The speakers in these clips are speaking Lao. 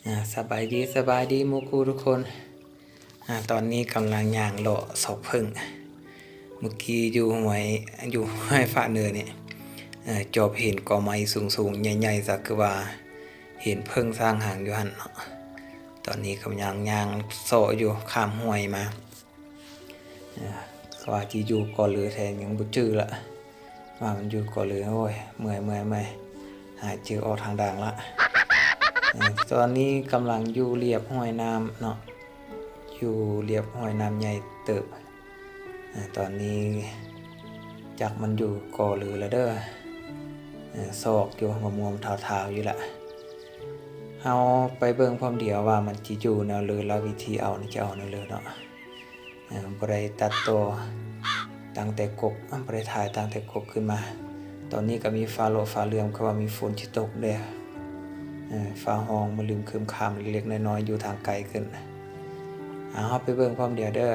ອາ ສະບາຍດີ ສະບາຍດີໝູ່ຄູ່ທຸກຄົນ. ອາ ຕອນນີ້ກຳລັງຍ່າງເລາະຊອກເຜິ້ງ. ເມື່ອກີ້ຢູ່ຫ້ວຍ ຢູ່ຫ້ວຍຟ້າເໜືອນີ້ ເອີ ຈອບເຫັນກໍໄມ້ສູງໆ ໃຫຍ່ໆ ຊະ ຄືວ່າເຫັນເຜິ້ງສ້າງຮັງຢູ່ຫັ້ນເນາະ. ຕອນນີ້ກຳລັງຍ່າງເລາະຢູ່ຂ້າມຫ້ວຍມາ. ເອີ ວ່າຊິຢູ່ກໍເລີແທ້ ຍັງບໍ່ຈື່ລະ ວ່າມັນຢູ່ກໍເລີ. ໂອ້ຍ ເມື່ອຍ ເມື່ອຍ ເມື່ອຍ ຫາຍໃຈອອກທາງດ່າງລະ. ເອີ ຕອນນີ້ກຳລັງຢູ່ລຽບຫ້ວຍນ້ຳເນາະ ຢູ່ລຽບຫ້ວຍນ້ຳໃຫຍ່ເຕີບ. ເອີ ຕອນນີ້ຈັກມັນຢູ່ກໍເລີລະເດີ. ເອີ ຊອກຢູ່ ງວມໆ ທ້າວໆ ຢູ່ລະ. ເຮົາໄປເບິ່ງພ້ອມດຽວວ່າມັນຊິຢູ່ແນວເລີ ແລ້ວວິທີເອົານີ້ຈະເອົາແນວເລີເນາະ. ເອີ ບໍ່ໄດ້ຕັດຕໍ່ຕັ້ງແຕ່ກົກ ບໍ່ໄດ້ຖ່າຍຕັ້ງແຕ່ກົກຂຶ້ນມາ. ຕອນນີ້ກໍມີຟ້າຫຼໍ້ຟ້າເຫຼືອມ ຄືວ່າມີຝົນຊິຕົກເດ້. ເອີ ຟ້າຮ້ອງມາລຶມຄຶມຄາມເລັກໆ ນ້ອຍໆ ຢູ່ທາງໄກຂຶ້ນ. ເອົາ ເຮົາໄປເບິ່ງພ້ອມດຽວເດີ.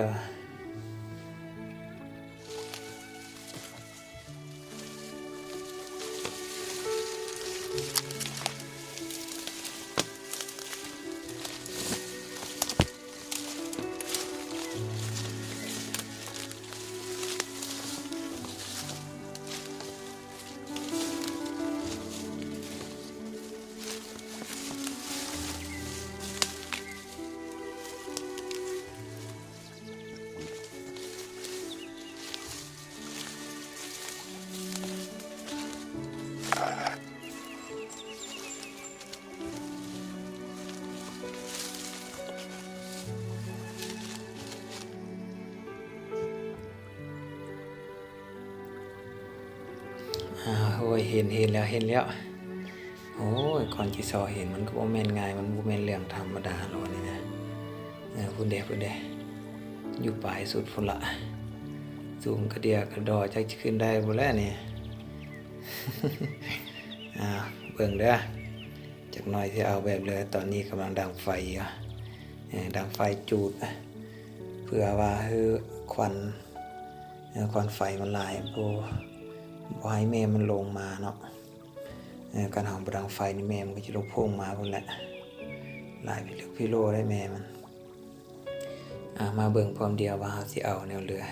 ອາ ໂອ້ຍ ເຫັນ ເຫັນແລ້ວ ເຫັນແລ້ວ. ໂອ້ຍ ກ່ອນຊິຊອກເຫັນ ມັນກໍບໍ່ແມ່ນງ່າຍ ມັນບໍ່ແມ່ນເລື່ອງທຳມະດາເນາະນີ້ນະ. ເອີ ພຸ້ນເດ້ ພຸ້ນເດ້ ຢູ່ປາຍສຸດພຸ້ນລະ. ສູງກະເດຍກະດໍ ຈັກຊິຂຶ້ນໄດ້ບໍ່ແລະນີ້. ອາ ເບິ່ງເດີ ຈັກໜ້ອຍຊິເອົາແບບເລີ. ຕອນນີ້ກຳລັງດັງໄຟຢູ່ ເອີ ດັງໄຟຈູດ ເພື່ອວ່າໃຫ້ຄວັນ ເອີ ຄວັນໄຟມັນຫຼາຍ ບໍ່ ບໍ່ໃຫ້ແມ່ມັນລົງມາເນາະ. ເອີ ຄັນເຮົາບໍ່ດັງໄຟນີ້ ແມ່ມັນກໍຈະລົງໂພງມາພຸ້ນແຫຼະ. ຫຼາຍພິລຶກພິໂລໄດ໋ແມ່ມັນ. ອາ ມາເບິ່ງພ້ອມດຽວວ່າເຮົາຊິເອົາແນວເຫຼືອ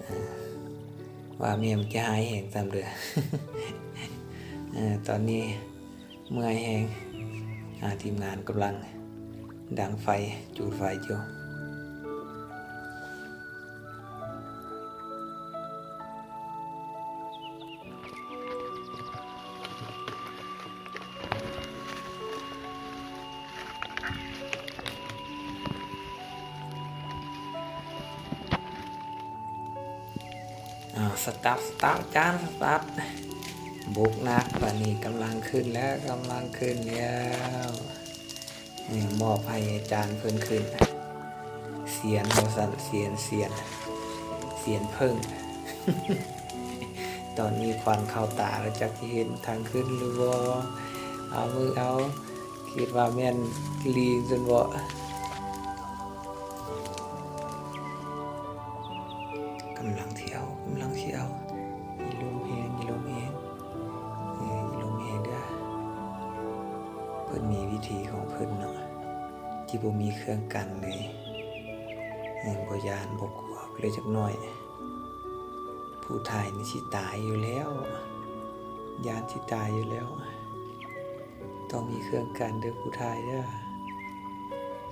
ອາ ວ່າແມ່ມັນຈະຮ້າຍແຮງສ່ຳເຫຼືອ. ເອີ ຕອນນີ້ເມື່ອຍແຮງ. ອາ ທີມງານກຳລັງດັງໄຟ ຈູດໄຟຢູ່. ອາ ສະຕາດ ສະຕາດ ຈານ ສະຕາດ. ບົກໜັກ ບາດນີ້ກຳລັງຂຶ້ນແລ້ວ ກຳລັງຂຶ້ນແລ້ວ. ເອີ ມອບໃຫ້ອາຈານເພິ່ນຂຶ້ນ. ສຽນວ່າຊັ້ນ ສຽນ ສຽນ ສຽນເຜິ້ງ. ຕອນນີ້ຄວັນເຂົ້າຕາແລ້ວ ຈັກຊິເຫັນທາງຂຶ້ນຫຼືບໍ່. ເອົາເບິ່ງເອົາ ຄິດວ່າແມ່ນລີງຊັ້ນບໍ? ກຳລັງຊິເອົາ ກຳລັງຊິເອົາ. ຢ່າລົມແຮງ ຢ່າລົມແຮງ ເອີ ຢ່າລົມແຮງເດີ. ເພິ່ນມີວິທີຂອງເພິ່ນເນາະ ທີ່ບໍ່ມີເຄື່ອງກັນເລີຍ. ເອີ ບໍ່ຢ້ານ ບໍ່ກົວເລີຍຈັກໜ້ອຍ. ຜູ້ຖ່າຍນີ້ຊິຕາຍຢູ່ແລ້ວ ຢ້ານຊິຕາຍຢູ່ແລ້ວ. ຕ້ອງມີເຄື່ອງກັນເດີຜູ້ຖ່າຍເດີ.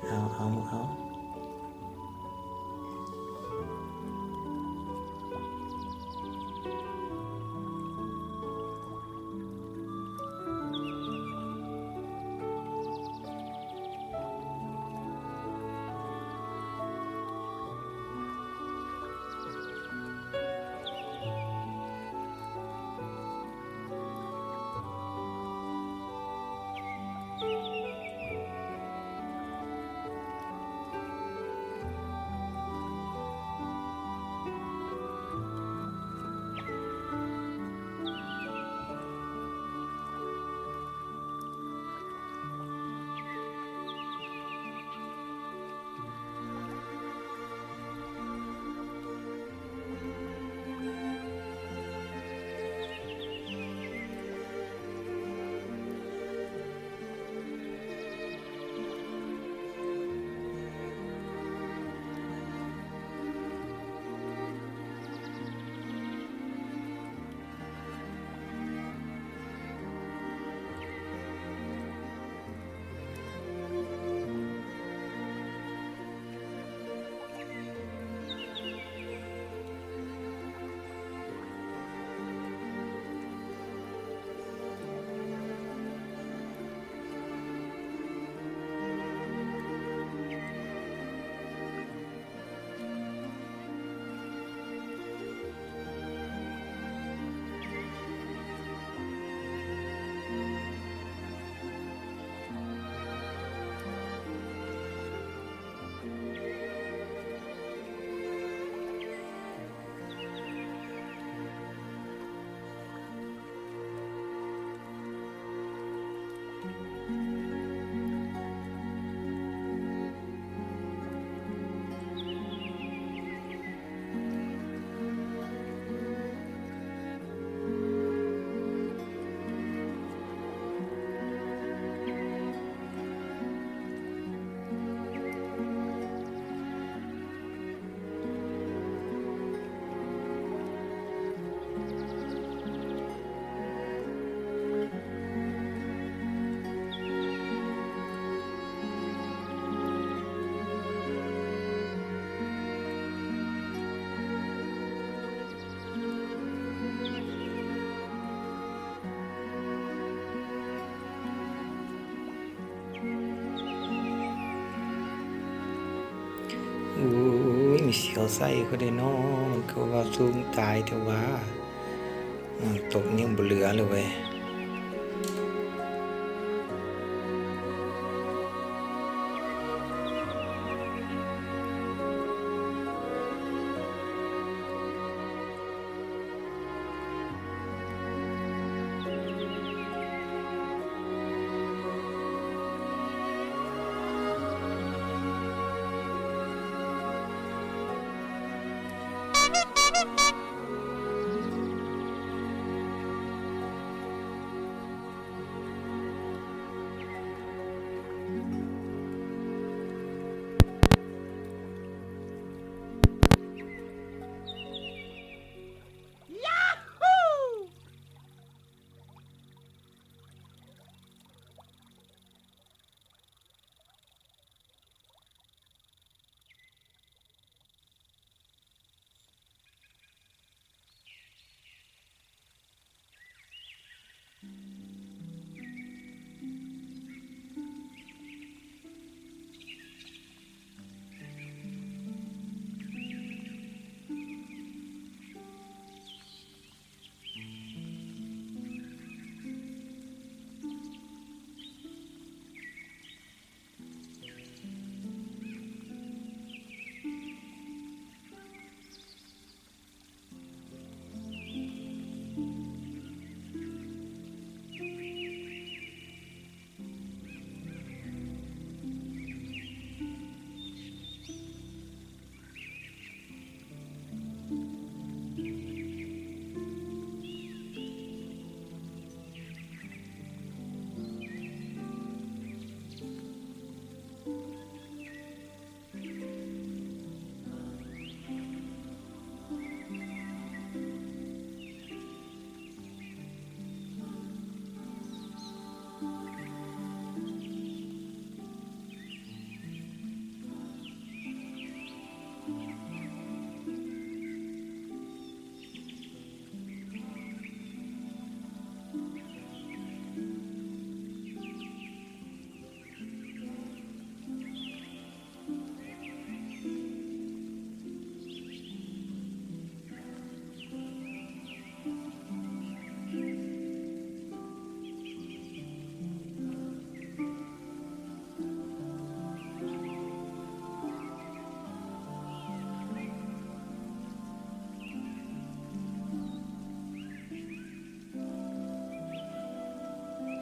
ເອົາ ເອົາ ເອົາ. ໂອ້ຍ ມີສຽວໃສ່ເຂົາເດ້ເນາະ ມັນຄືວ່າສູງຕາຍແທ້ວ່າ. ເອີ ຕົກຍັງບໍ່ເຫຼືອເລີຍເວີຍ.